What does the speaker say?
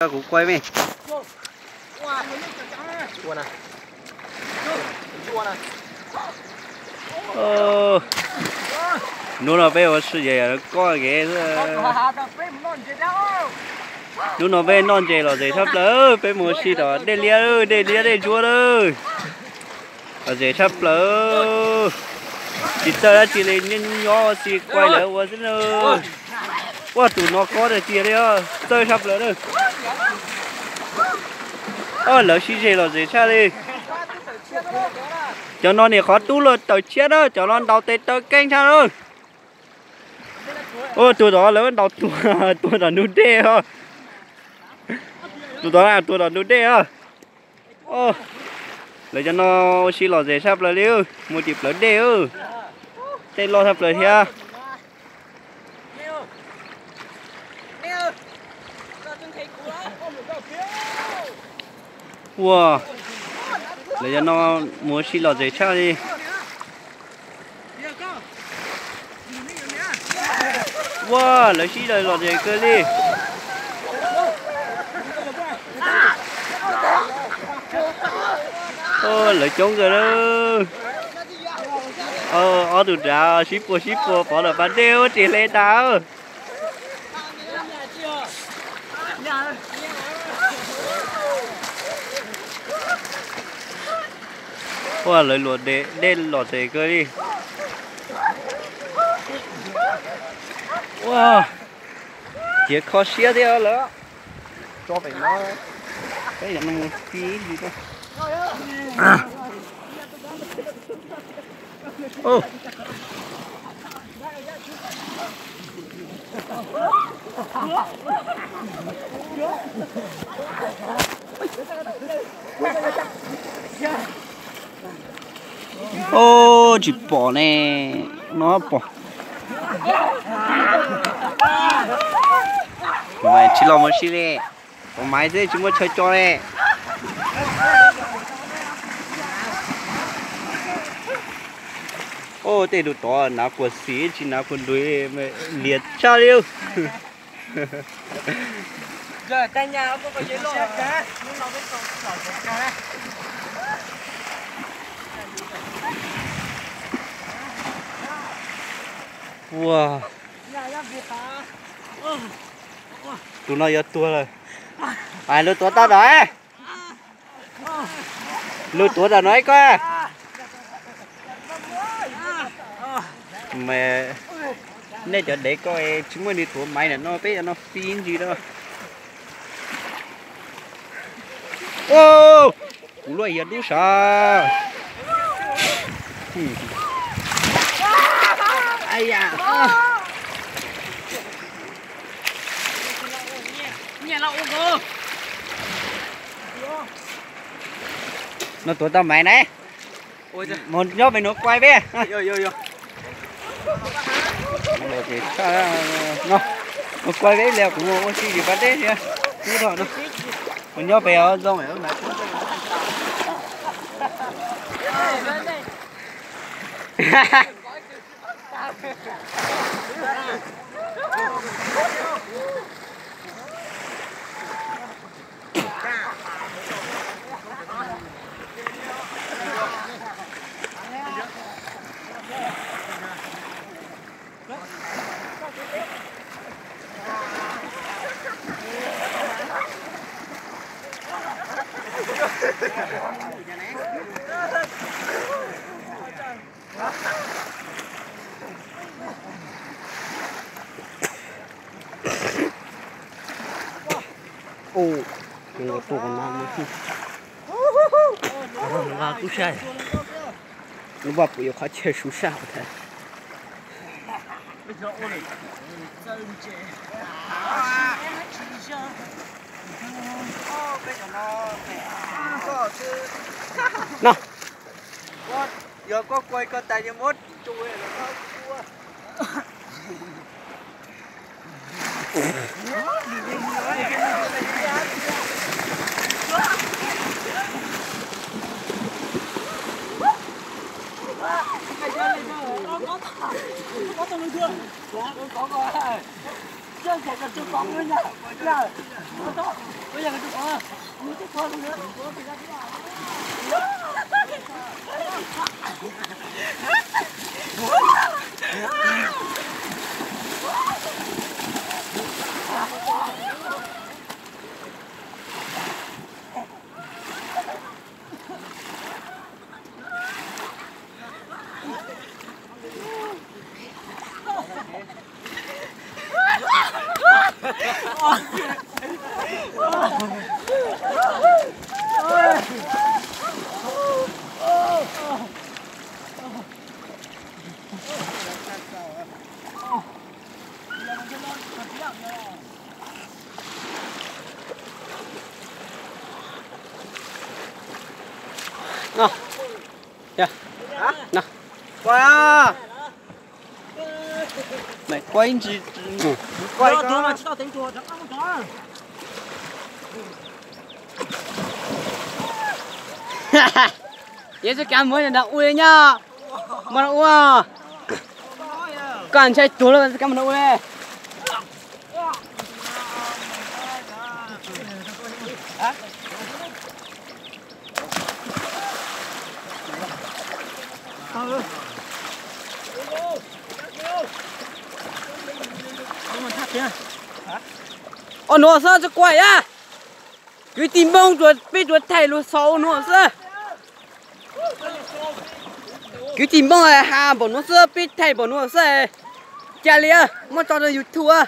Kuv kuaj me. Hnub no peb ua si es koj kev. Hnub no peb noj ntses lom zem tshaj plaws, peb mus ua si tom dej liab, dej liab dej ntsuab lawm. Lom zem tshaj plaws, tsis txawj dab tsi li, nyob nyob ua si kuaj lawv ua xwb na. Ua tus no kob tiag tiag li, txawj tshaj plaws na. Lawv sib zes lom zem tshaj li. Cov no nim qhov tub luag tawm tshiab na, cov no ntaus tes taw keej tshaj na. Ua tus tom lawv ntaus tuag, tuag tom ntug dej os. Tus tom tuag tom ntug dej os. Lawv cov no ua si lom zem tshaj plaws li, mus tim plawv dej, dej loj tshaj plaws thiab. Ua, lawv cov no mus ua si lom zem tshaj li. Ua, lawv sib zes lom zem kawg li. Lawv coob kawg li. Ob tug nrad sib puas sib puas pov ntawm pas dej ua tsis hle tas. Ua, lawv luam dej lom zem kawg li. Ua, ciav kho siab thiab lawm. Tso pem no, peb yuav mus fi ib ntsis. Ub, tsis pom ne, no pom. Tsis los mus si li, pom maiv xwb tsis muaj chaw tso li. Ub, tej tus tod hnav kua xim tsis hnav kua ntug, lias tshaj li. Ua, tus no yuav tuag lawm. Lug tuav tau dam, lug tuav dam no ib koj. Nej cov dev koj tsis muaj neeg tuav maiv ntawm no, peb cov no fi ntsis lawm. Kuv luaj yog dub sav. No tuav tau maiv na. Mus nyob pem nuav kuaj peb. Mus kuaj peb li, kuv mus ua si tim pas deb thiab. Mus nyob pem zoo. Ub, tus no tuaj qhov no. Nqa kub sab. Lub vaj puas yuav qhov chaw su sab hauv thav. No, yog koj kuaj koj tas yog muab tsu. Mày quay gì? Quay con. Yog tsis kav muab nram ua li nyob. Muab nram ua. Koj ntshai tuag lawm tsis kav muab nram ua li. Ua nuav xwb tsis quay a. Kwv tij Hmoob peb tsuas thaij lug xaus ua nuav xwb. Kwv tij Hmoob has npaum nuav xwb, peb thaij npaum nuav xwb. Ca li, muab tso rau YouTube.